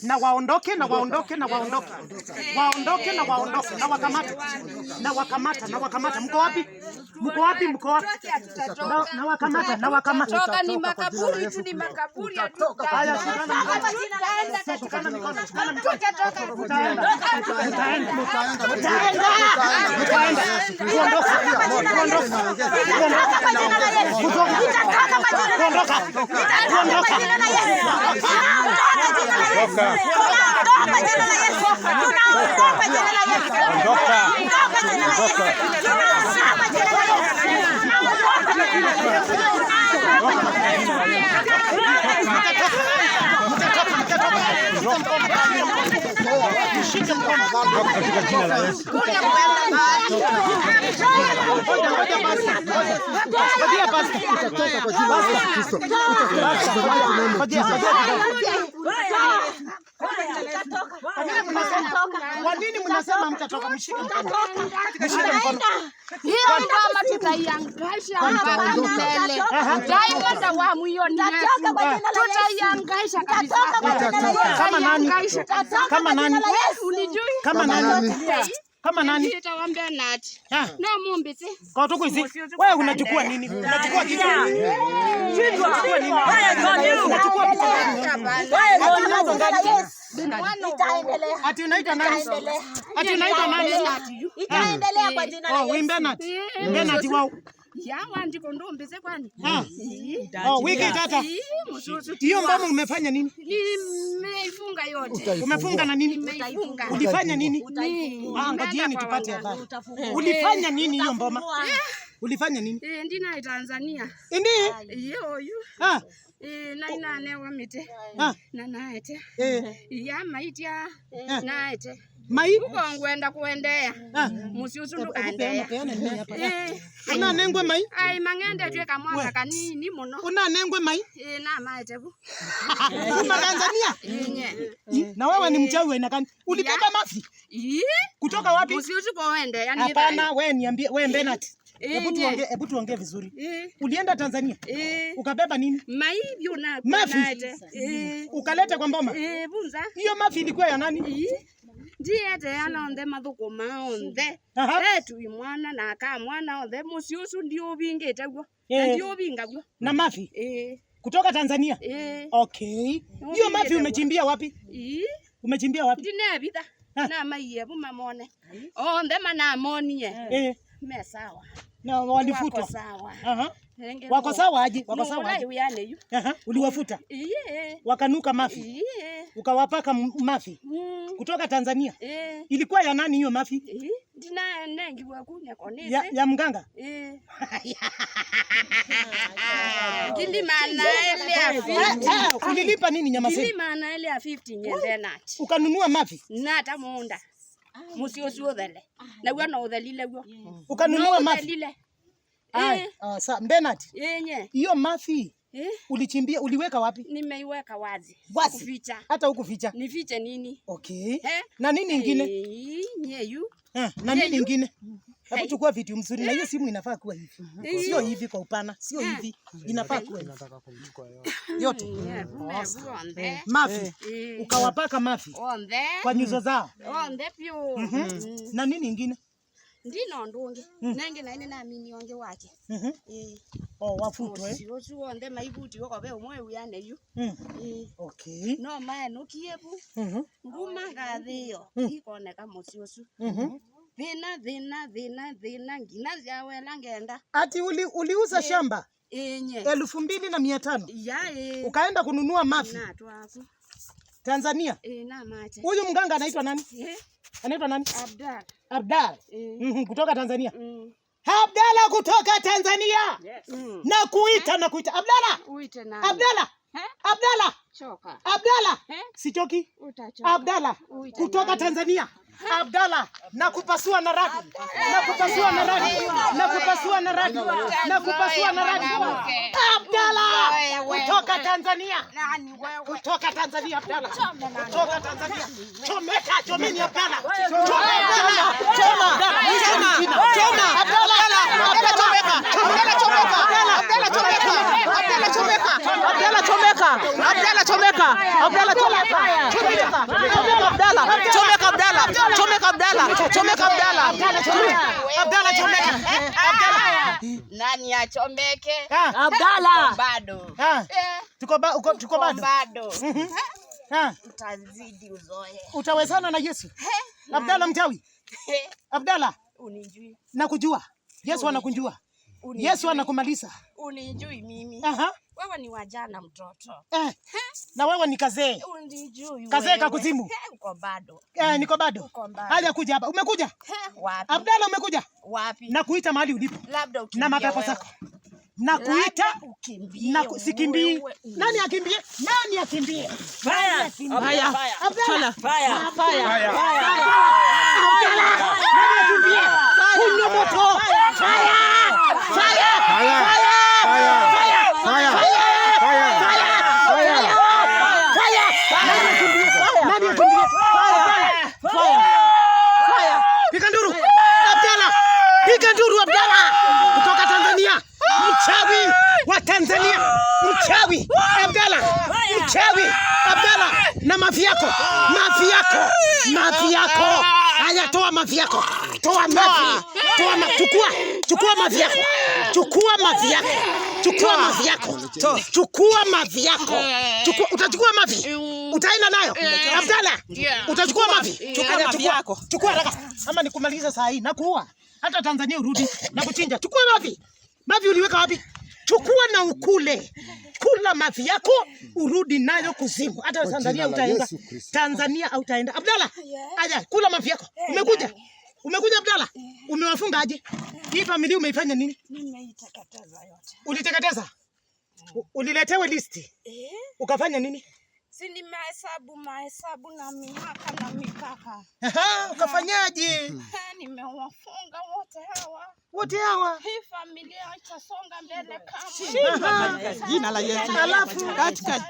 Na waondoke, na waondoke, na waondoke. Waondoke na waondoke, na wakamata. Na wakamata, na wakamata. Mko wapi? Mko wapi? Mko wapi? Na wakamata, na wakamata. Toka ni makaburi tu, ni makaburi. Haya, shikana mikono. Shikana mikono, shikana mikono. Mtaenda. Mtaenda. Mtaenda. Mtaenda. Kuondoka. Kuondoka. Kutoka. Kuondoka. Kuondoka. Mtatoka, mtatoka. Mshike mkono. Katika jina la Yesu. Ngoja, ngoja basi. Ngoja basi. Utatoka kwa jina la Yesu Kristo. Utatoka. Ngoja, ngoja. Kwa nini mnasema mtatoka? Mshike mkono. Mshike mkono. Hiyo ngoma tutaiangaisha mpaka milele. Diamond awamu hiyo ni yetu. Tutaiangaisha kabisa. Kama nani? Kama nani? Unijui? Kama nani? Kama nani? Nitawaambia nati. Ah. No mumbiti. Kwa tuku hizi. Wewe unachukua nini? Unachukua kitu. Unachukua nini? Unachukua kitu. Ati unaitwa nani? Ati unaitwa nani? Itaendelea kwa jina la Oh, Yesu. we Bernard. Bernard wao. Yawa ndiko ndumbise kwani? Ah. Oh, wiki tata. Mususu. Hiyo mboma umefanya nini? Nimeifunga yote. Umefunga na nini? Nimeifunga. Ulifanya nini? Ah, ngojieni tupate habari. Ulifanya nini hiyo mboma? Ulifanya nini? Ndina Tanzania. Ndi? Iyo yu. Ah, Nainanewa mite. ah, Na naete. eh, Ya maitia. Eh. Naete. Mai? Ukongwenda kuendea. Ah. Musiusu Hebu peana ndukandea. peana nini hapa? Eh. Una nengwe mai? Ai mang'ende tweka mwaka kanini muno. Una nengwe mai? Na maete bu. Kuma Tanzania? Inye. Na wewe ni mchawi aina gani? Ulibeba mafi Ii. kutoka wapi? Musiusu kuendea. Hapana, wewe niambie, wewe Bernard. Hebu Inye. tuongee, hebu tuongee vizuri. Eh. Ulienda Tanzania? Eh. Ukabeba nini? Maivyo na Mafi? naete. Eh. Ukaleta kwa mboma? Eh, bunza. Hiyo mafi ilikuwa ya nani? Ndiete ana onthe mathukuma onthe. Aha. Etu imwana na aka mwana onthe musi ucio ndiubingite guo. Eh. Na ndiubinga guo. Na mafi Eh. kutoka Tanzania? Eh. Okay. Hiyo mafi umechimbia wapi? Ii. Umechimbia wapi? Ndinebitha. Ah. Na maiye bu mamone. Onthe manamonie. Eh, Me sawa. na walifutwa. Wako sawa. Aha. Renge Wako no. sawa aje? Wako No, sawa aje? uyane yu. Aha, uliwafuta. Iye. Wakanuka mafi. Iye. Ukawapaka mafi Mm. kutoka Tanzania. Eh. Ilikuwa ya nani hiyo mafi? Eh. Ndina nengiwa kunya konese. Ya mganga? Eh. Kilimana ele ya 50. Ah, ulilipa nini nyama sasa? Kilimana ele ya 50 nyende nati. Ukanunua mafi? Nata munda. Musi ucio uthele. Naguo no uthelile guo. Ukanunua mafi? Uthelile. Aya, Eh. ah, sa Bernard, Yenye. hiyo mafi Eh. ulichimbia, uliweka wapi? Nimeiweka wazi. Wazi? Kuficha. Hata hukuficha. Nifiche nini? Okay. Eh? Na nini ingine? Eh, nyeyu. Ah, na nini Yeyu. ingine? Hebu chukua vitu mzuri na hiyo simu inafaa kuwa hivi. Eh. Sio hivi kwa upana, sio hivi. Inafaa kuwa hivi. Yote. Onthe. Mafi. Eh. Ukawapaka mafi Onthe. kwa nyuso zao. Onthe piu. Na nini ingine? Ndino ndungi. Nenge naine naamini onge wake. Mhm. Eh. Oh, wafutwe. Musi ucio wonthe maibutio kobe umwe uyane yu. Mm. Eh. Okay. No maenukie bu. Mhm. Nguma ngathio ikoneka muci ucio. Mhm. Thina thina thina thina ngina ciawela ngenda. Ati uliuza shamba Inye. 2500 Ya eh. ukaenda kununua mafi Na twaku. Tanzania. Eh na mache. Huyu mganga anaitwa nani? Eh. Anaitwa nani? Abdal. Abdal. Eh. Mhm, kutoka Tanzania. Mm. Abdalla kutoka Tanzania. Mm. Na kuita na kuita. Abdalla. Uite nani? Abdalla. Eh? Abdalla. Choka. Abdalla. Eh? Sichoki. Utachoka. Abdalla Uite kutoka nani? Tanzania. Abdalla na kupasua na radi. Na kupasua na radi. Na kupasua na radi. Na kupasua na radi. Abdalla kutoka Tanzania. Kutoka Tanzania Abdalla. Kutoka Tanzania. Chomeka, chomeni Abdalla. Choma Abdalla. Choma Abdalla. Choma. Abdalla. Abdalla chomeka. Abdalla chomeka. Abdalla chomeka. Abdalla chomeka. Abdalla chomeka. Abdalla chomeka. Abdalla, chomeka. Chomeka. Abdalla, chomeka Abdalla. Chomeka Abdalla. Chomeka Abdalla. Abdalla, chomeka. Abdalla, chomeka. Abdalla. Nani achomeke? Abdalla. Bado. Tuko bado. Bado. Utazidi uzoe. Utawezana na Yesu? Abdalla mchawi. Abdalla. Unijui. Nakujua. Yesu anakujua. Yesu anakumaliza. Unijui mimi. Aha. Wewe ni wajana mtoto. Na wewe ni kazee. Unijui. Kazee kakuzimu. Uko bado. Niko bado. Haya, kuja hapa. Umekuja? Wapi? Abdalla umekuja? Wapi? Nakuita mahali ulipo. Labda ukimbie. Na mapepo zako. Nakuita. Na sikimbii. Nani akimbie? Nani akimbie? Fire. Fire. Abdalla. Fire. Fire. Abdalla. Nani akimbie? Kunywa moto. Fire. Fire. Fire. Fire. Fire. Fire. Fire. Fire. Fire. Nani akimbie? Nani akimbie? Fire. Fire. Fire. Piga nduru. Abdalla. Piga nduru Abdalla. Kutoka Tanzania. Mchawi wa Tanzania. Mchawi Abdalla. Mchawi Abdalla na mafi yako. Mafi yako. Mafi yako. Haya, toa mafi yako. Toa mafi. Toa mafi. Chukua. Chukua mafi yako. Chukua mafi yako. Chukua mafi yako. Chukua mafi yako. Chukua, utachukua mafi. Utaenda nayo. Abdalla. Utachukua mafi. Chukua mafi yako. Chukua haraka. Ama nikumaliza saa hii nakuua. Hata Tanzania urudi na kuchinja. Chukua mafi. Mafi uliweka wapi? Chukua na ukule. Kula mafi yako urudi nayo kuzimu. Hata Tanzania utaenda. Tanzania hautaenda. Abdalla. Aya, kula mafi yako. Umekuja? Umekuja Abdalla? Umewafunga aje? Hii familia umeifanya nini? Nimeiteketeza yote. Uliteketeza? Uliletewe listi. Ukafanya nini? Si nimehesabu mahesabu na mihaka na mikaka. Aha, ukafanyaje? Nimewafunga wote hawa. Wote hawa. Hii familia itasonga mbele kama. Jina la Yesu. Alafu katika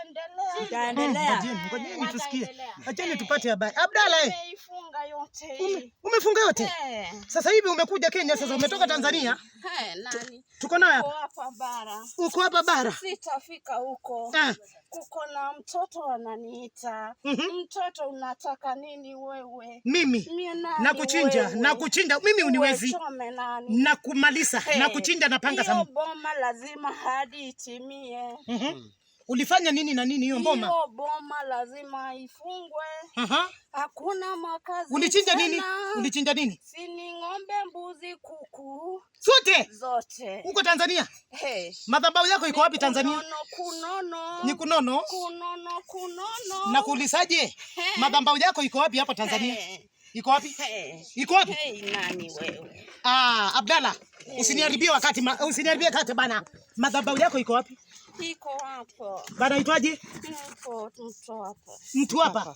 Itaendelea. Ngojeni tusikie. Acheni tupate habari. Abdalla, Nimeifunga yote. Umefunga yote? Sasa hivi umekuja Kenya, sasa umetoka Tanzania. Nani? Tuko naye hapa. Uko hapa bara. Uko hapa bara. Sitafika huko. Kuko na mtoto ananiita. Mtoto unataka nini wewe? Mimi nakuchinja, nakuchinja. Mimi uniwezi. Na kumaliza, na kuchinja na panga sana. Hiyo boma lazima hadi itimie. Ulifanya nini na nini hiyo boma? Hiyo boma lazima ifungwe. Hakuna makazi. Ulichinja nini? Ulichinja nini? Si ni ng'ombe, mbuzi, kuku. Zote? Zote. Uko Tanzania? Madhabahu yako iko wapi Tanzania? Kunono. Ni kunono? Kunono, kunono. Na kuulizaje? Madhabahu yako iko wapi hapa Tanzania? Iko wapi? Iko wapi? Nani wewe? Abdalla, usiniharibie wakati, usiniharibie kate bana. Madhabahu yako iko wapi? Iko hapo. Bana itwaje? Iko mtu hapa. Mtu hapa?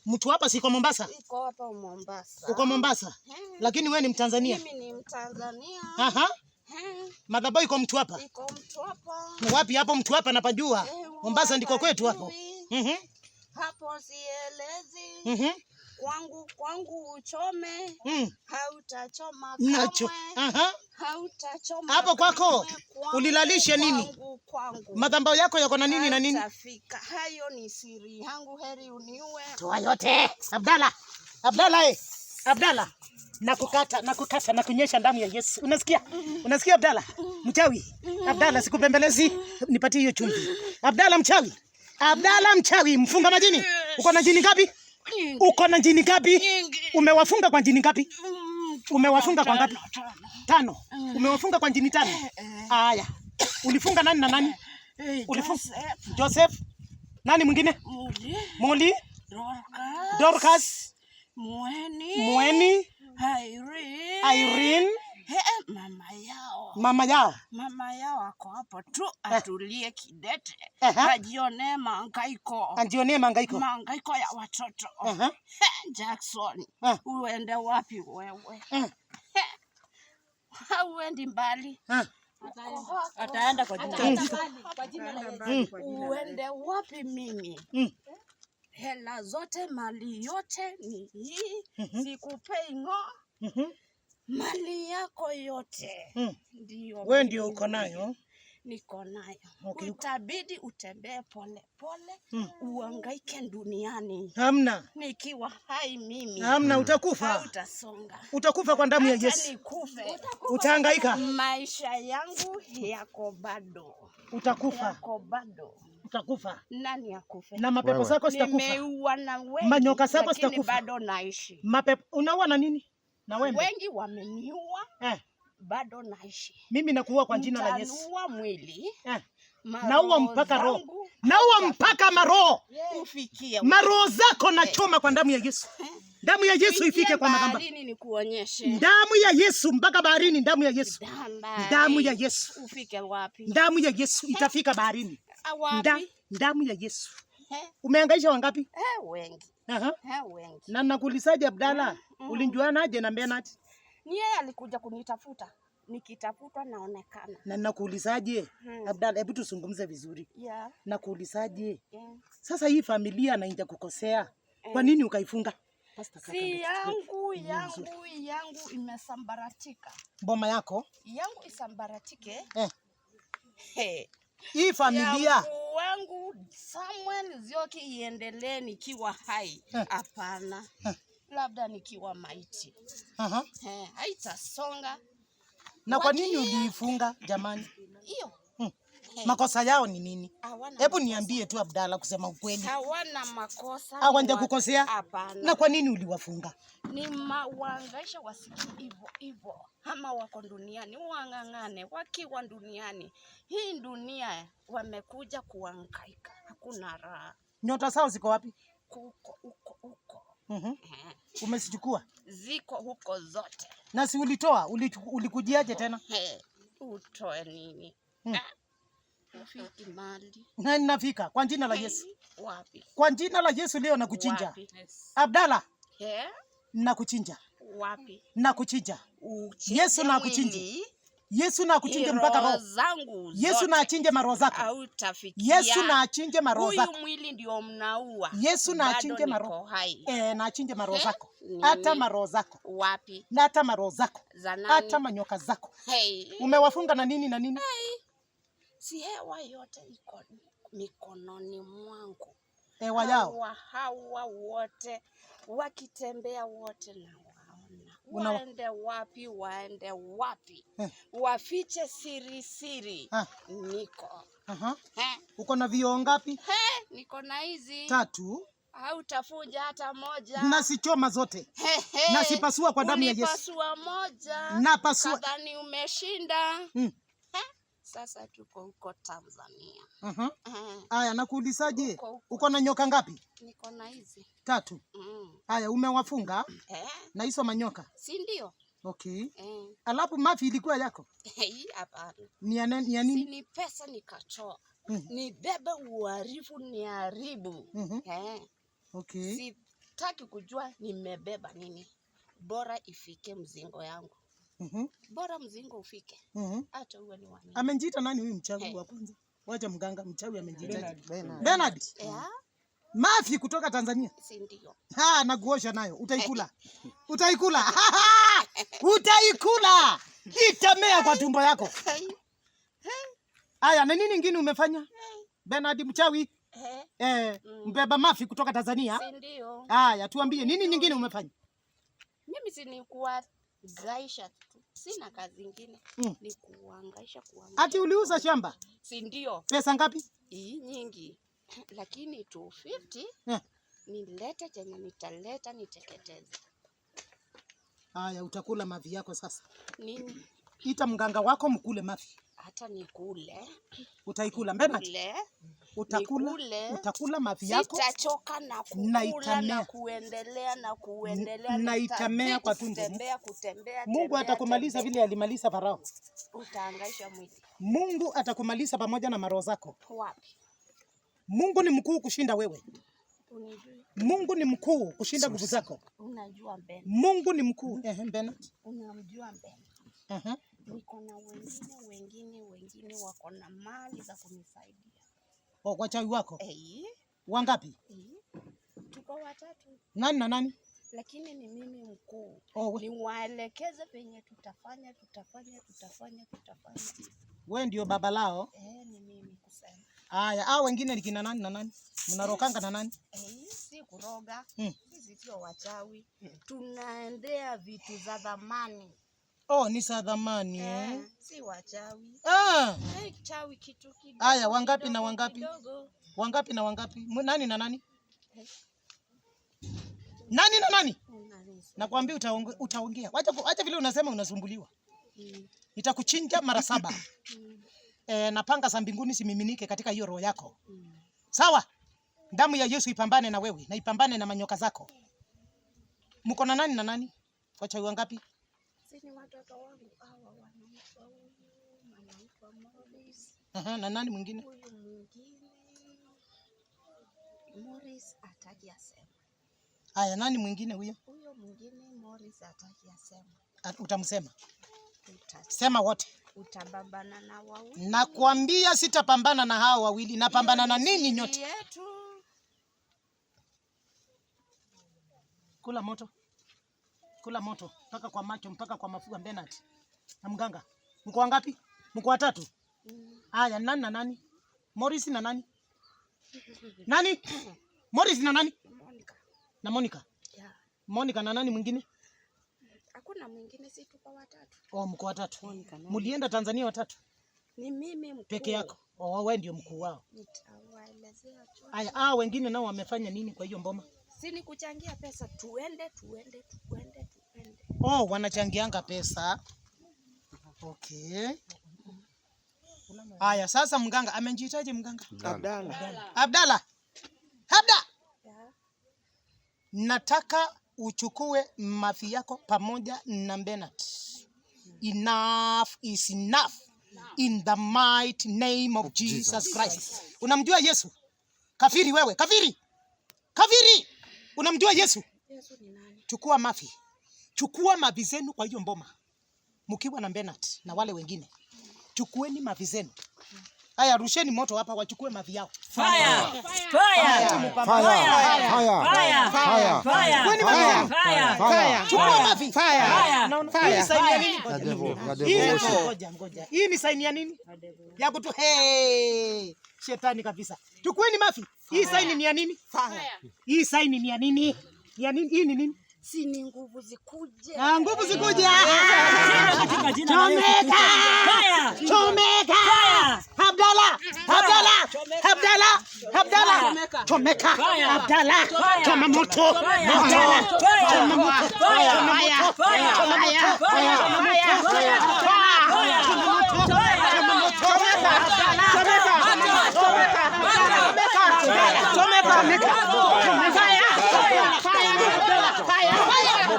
Mtu hapa siko Mombasa? Iko hapa Mombasa. Uko Mombasa? Lakini wewe ni Mtanzania? Mimi ni Mtanzania. Aha. Madhabahu iko mtu hapa? Iko mtu hapa. Wapi hapo mtu hapa napajua? Mombasa ndiko kwetu hapo. Hapo sielezi. Kwangu uchome. Hautachoma Nacho. kamwe. Hautachoma Hapo kwako ulilalisha nini? Kwangu. Madhabahu yako yako na nini na nini? Hautafika. Hayo ni siri yangu, heri uniue. Toa yote. Abdalla. Abdalla Abdalla. Nakukata, nakukata, nakunyesha damu ya Yesu. Unasikia? Unasikia Abdalla? Mchawi. Abdalla sikupembelezi. Nipatie hiyo chumvi. Abdalla mchawi. Abdalla mchawi, mfunga majini. Uko na jini ngapi? Uko na jini ngapi? Umewafunga kwa jini ngapi? Umewafunga kwa ngapi? 5. Umewafunga kwa jini 5. Haya. Ulifunga nani na nani? Ulifunga Joseph. Nani mwingine? Muli. Dorcas. Mweni. Irene. Mama yao. Mama yao. Mama yao ako hapo tu atulie kidete. Ajione mahangaiko. Ajione mahangaiko. Mahangaiko ya watoto. Jackson. Uende wapi wewe? Hauendi mbali. Ataenda kwa jina la Yesu. Uende wapi mimi? Hela zote, mali yote ni hii. Sikupei ngo. Mali yako yote. Ndio. Wewe ndio uko nayo. Niko nayo. Okay. Utabidi utembee pole pole, uhangaike duniani. Hamna. Nikiwa hai mimi Hamna, utakufa. hautasonga. Utakufa kwa damu ya Hata Yesu. nikufe. Utahangaika. Maisha yangu yako bado, Utakufa. yako bado. Utakufa. Nani akufe? Na mapepo Wewe. zako zitakufa. Nimeua na wengi, Manyoka zako lakini zitakufa. bado naishi. Mapepo unaua na nini? Na wembe. Wengi wameniua, bado naishi. Mimi nakuua kwa jina la Yesu. Nitaua mwili, maroho Naua mpaka roho. zangu Naua mpaka maroho. ufikie Maroho zako nachoma kwa damu ya Yesu. Damu ya Yesu Ufikie ifike kwa magamba. baharini nikuonyeshe. Damu ya Yesu mpaka baharini, damu ya Yesu. Damu ya Yesu. Ufike wapi? Damu ya Yesu itafika baharini. Wapi? Damu ya Yesu. Umehangaisha wangapi? Wengi. Aha. Wengi. Na nakuulizaje Abdalla? Ulinjuanaje na Bernard? Ni yeye alikuja kunitafuta. Nikitafutwa naonekana. Na nakuulizaje? Abdalla, hebu tuzungumze vizuri. Yeah. Nakuulizaje? Yeah. Sasa hii familia na kukosea. Kwa nini ukaifunga? Pastor kaka, Si yangu ndio yangu imesambaratika. Boma yako? Yangu isambaratike. Hey. Hii familia Yangu wangu Samuel Nzioki iendelee nikiwa hai. Hapana. Labda nikiwa maiti. Haitasonga. Na kwa nini uliifunga jamani? Hiyo. Makosa yao ni nini? Hawana Hebu niambie tu Abdalla, kusema ukweli. Hawana makosa. Hawajakukosea? Hapana. Na kwa nini uliwafunga? Ni waangaisha wasikie hivyo hivyo, ama wako duniani wang'ang'ane, wakiwa duniani hii dunia wamekuja kuangaika, hakuna raha. Nyota zao ziko wapi? Kuko huko huko. Umezichukua? Ziko huko zote. Na si ulitoa, ulikujiaje tena? Utoe nini? Ufiki mali. Na ninafika kwa jina la Yesu. Wapi? Kwa jina la Yesu leo nakuchinja. Wapi? Abdalla. Nakuchinja. Wapi? Nakuchinja. Yesu nakuchinja. Yesu na akuchinje mpaka roho zangu Yesu zote. na achinje maroho zako. Hautafikia. Yesu na achinje maroho zako. Huyu mwili ndio mnaua. Yesu na Bado achinje maroho. niko hai. Na achinje maroho zako. Nini? Hata maroho zako. Wapi? Na hata maroho zako. Za nani? Hata manyoka zako. Hey. Umewafunga na nini na nini? Hey. Si hewa yote iko mikononi mwangu. Hewa yao. Hawa wote wakitembea wote na waona. Waende wapi, waende wapi. Wafiche siri siri. Niko. Uko na vioo ngapi? Niko na hizi. 3. Hautafunja hata moja. Nasichoma zote. Nasipasua kwa damu ya Yesu. Ulipasua moja. Napasua. Kadhani umeshinda. Sasa tuko huko Tanzania. Aya, nakuulizaje? Uko na nyoka ngapi? Niko na hizi. 3. Aya, umewafunga? Na hizo manyoka? Si ndio? Okay. Alafu mafi ilikuwa yako? Hapana. Ni ya nini? Si ni pesa nikatoa. Nibebe uharifu niharibu. Okay. Sitaki kujua nimebeba nini. Bora ifike mzingo yangu. Bora mzingo ufike. Hata uwe ni wani. Amejiita nani huyu mchawi wa kwanza? Wacha mganga mchawi amejiita. Bernard. Yeah. Mafi kutoka Tanzania. Si ndio? Ha, nakuosha nayo. Utaikula. Utaikula. Utaikula. Itamea kwa tumbo yako. Aya, na nini nyingine umefanya? Bernard mchawi. Mbeba mafi kutoka Tanzania. Si ndio? Aya, tuambie nini nyingine umefanya? Mimi si ni kuangaisha tu. Sina kazi nyingine. Ni kuangaisha, kuangaisha. Ati uliuza shamba? Si ndio? Pesa ngapi? Hii nyingi. Lakini 250 nilete chenye nitaleta niteketeze. Aya, utakula mavi yako sasa. Nini? Ita mganga wako mkule mavi. Hata nikule. Utaikula Bernard. Nikule. Utakula, Nikule. utakula mavi yako. Sitachoka na kukula na Na kuendelea na kuendelea. Na itamea kwa tumbo. Kutembea, kutembea, Mungu tembea, atakumaliza tembea. vile alimaliza Farao. Utahangaisha mwili. Mungu atakumaliza pamoja na maroho zako. Wapi? Mungu ni mkuu kushinda wewe. Unijui? Mungu ni mkuu kushinda nguvu zako. Unajua Ben. Mungu ni mkuu. Bernard. Unamjua Ben. Niko na wengine wako na mali za kunisaidia. Oh, wachawi wako? Wangapi? Tuko watatu. Nani na nani? Lakini ni mimi mkuu. Niwaelekeze penye tutafanya. We ndio baba lao? Ni mimi kusema. Haya, hao wengine ni kina nani na nani? Mnarokanga na nani? Si kuroga. Sisi sio wachawi. Tunaendea vitu za dhamani. Oh, ni za dhamani eh? Si wachawi. Ah. Chawi kitu kidogo. Haya, wangapi na wangapi? Kidogo. Wangapi na wangapi? Nani na nani? Nani na nani? Nakwambia utaongea. Wacha vile unasema unasumbuliwa. Nitakuchinja mara 7. Na panga za mbinguni simiminike katika hiyo roho yako. Sawa? Damu ya Yesu ipambane na wewe na ipambane na manyoka zako. Mko na nani na nani? Wachawi wangapi? Si ni watoto wangu hawa, wanaitwa huyu, anaitwa Morris. Aha, na nani mwingine? Huyu mwingine Morris hataki asema. Haya, nani mwingine huyo? Huyo mwingine Morris hataki asema. Utamsema. Sema wote. Utapambana na wawili. Nakwambia sitapambana na hao wawili, napambana na ninyi nyote. Kula moto. Kula moto mpaka kwa macho, mpaka kwa mafua. Bernard na mganga. Mko wangapi? Mko watatu. Haya, nani na nani? Morris na nani? Nani? Morris na nani? Monica. Na Monica. Yeah. Monica na nani mwingine? Hakuna mwingine, si tuko watatu. Oh, mko watatu. Mlienda Tanzania watatu? Ni mimi mkuu. Peke yako. Oh, wewe ndio mkuu wao. Nitawaelezea tu. Haya, hao wengine nao wamefanya nini kwa hiyo mboma? Si ni kuchangia pesa, tuende. Oh, wanachangianga pesa. Okay. Haya, sasa mganga amejitaje mganga? Abdalla. Abdalla. Abda. Yeah. Nataka uchukue mafi yako pamoja na Bernard. Enough is enough. In the mighty name of Jesus Christ. Unamjua Yesu? Kafiri wewe, kafiri. Kafiri. Unamjua Yesu? Yesu ni nani? Chukua mafi. Chukua mavi zenu kwa hiyo mboma. Mkiwa na Bernard na wale wengine. Chukueni mavi zenu. Haya, rusheni moto hapa wachukue mavi yao. Fire! Fire! Fire! Fire! Fire! Fire! Fire! Fire! Chukua mavi. Fire! Hii ni saini ya nini? The devil, the devil worship. Ngoja. Hii ni saini ya nini? Ya kutu hey, shetani kabisa. Chukueni mavi. Hii saini ni ya nini? Hii saini ni ya nini? Ya nini? Hii ni nini? Si ni nguvu zikuje. Ah, nguvu zikuje. Katika jina la Yesu. Chomeka! Fire! Chomeka! Abdalla! Abdalla! Abdalla! Abdalla! Chomeka! Abdalla! Choma moto! Abdalla! Choma moto! Choma moto! Choma moto! Choma moto! Choma moto! Choma moto! Abdalla! Chomeka! Chomeka! Chomeka! Chomeka! Fire! Fire! Fire!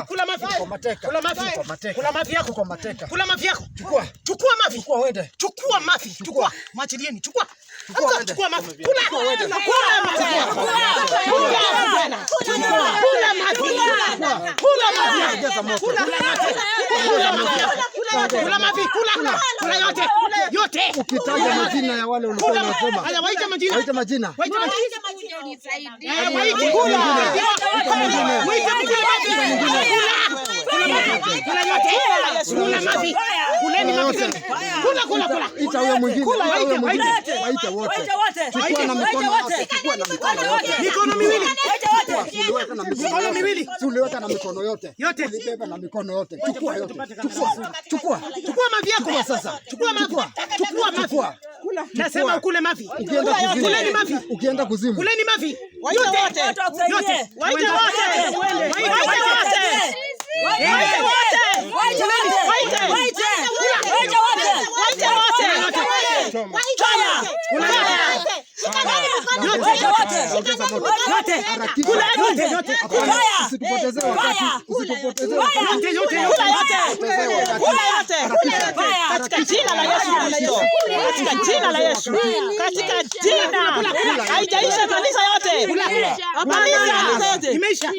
Kula mafi. Kula mafi. Kula mafi yako. Kula mafi yako. Chukua. Chukua mafi. Chukua uende. Chukua mafi. Chukua. Mwachilieni. Chukua. Chukua uende. Chukua mafi. Kula. Chukua uende. Kula mafi. Kula Kula mafi. Kula mafi. Ongeza moto. Kula mafi. Kula mafi. Kula mafi. Kula. Kula yote. Yote. Ukitaja majina ya wale ulikuwa Kula. unasema. Haya, waite majina. Waite majina. Waite majina. Unisaidie. Waite. Kula. Waite mwingine. Kula. Kula mafi. Kula yote. Kula mafi. Kuleni mafi zenu. Kula, kula, kula. Ita huyo mwingine. Kula, Ita huyo waite, mwingine. waite. Waite wote. Waite wote. Chukua na mikono Waite yote. Chukua na mikono yote. Mikono miwili. Waite wote. Uliweka na mikono Mikono yote. miwili. Si uliweka na mikono yote. Yote. Ulibeba na mikono yote. Chukua yote. Chukua. Chukua. Chukua mavi yako. Chukua sasa. Chukua mavi. Chukua mavi. Chukua. Nasema ukule mavi. Ukienda kuzimu. Kuleni mavi. Ukienda kuzimu. Kuleni mavi. Yote. Watu wakusaidie. Yote. Waite wote. Waite wote. Waite Waite wote. Waite wote. Waite. Waite. Waite wote. Waite wote. Fire! Kula yote. Waite wote. Ongeza moto. Yote. Harakisha. Kula yote yote. Hapana, Fire! usitupotezee wakati. Fire! Usitupotezee wakati. Yote yote yote. Usitupotezee wakati. Fire! Katika jina la Yesu Kristo. Katika jina la Yesu. Katika jina. Haijaisha kanisa yote. Kanisa yote. Imeisha.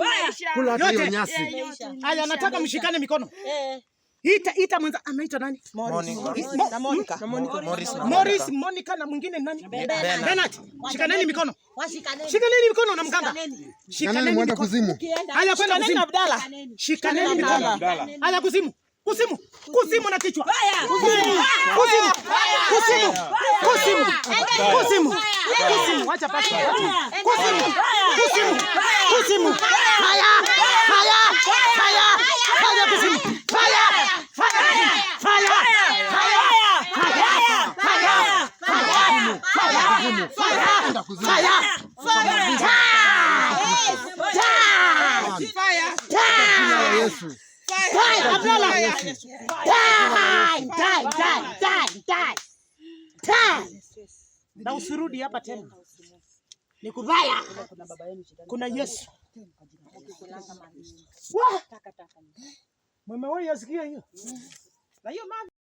Kula hata hiyo Yote. nyasi. Haya, nataka mshikane mikono. Ita ita mwenza anaitwa nani? Monica. Na Monica. Morris na Morris, Monica. Monica na mwingine nani? Bernard. Bernard. Shikaneni mikono. Shikaneni mikono na mganga. Shikaneni Shikaneni mwende mikono. kuzimu. Haya kwenda Shikaneni kuzimu. Abdalla. Shikaneni mikono. Haya kuzimu. Kuzimu. Kuzimu na kichwa. Kuzimu. Kuzimu. Kuzimu. Kuzimu. Kuzimu. Kuzimu. Wacha pasi. Kuzimu. Kuzimu. Kuzimu. Fire. Fire. Fire. Fire kuzimu. Fire. Fire. Fire. Fire. Fire. Fire. Fire. Fire. Enda kuzimu. Fire. Die. Jina la Yesu. Die, Abdallah. Die, die, die, die, die. Die. Na usirudi hapa tena. Ni kubaya. Kuna Yesu. Wah! Mwemewahi yasikia hiyo? Na hiyo maji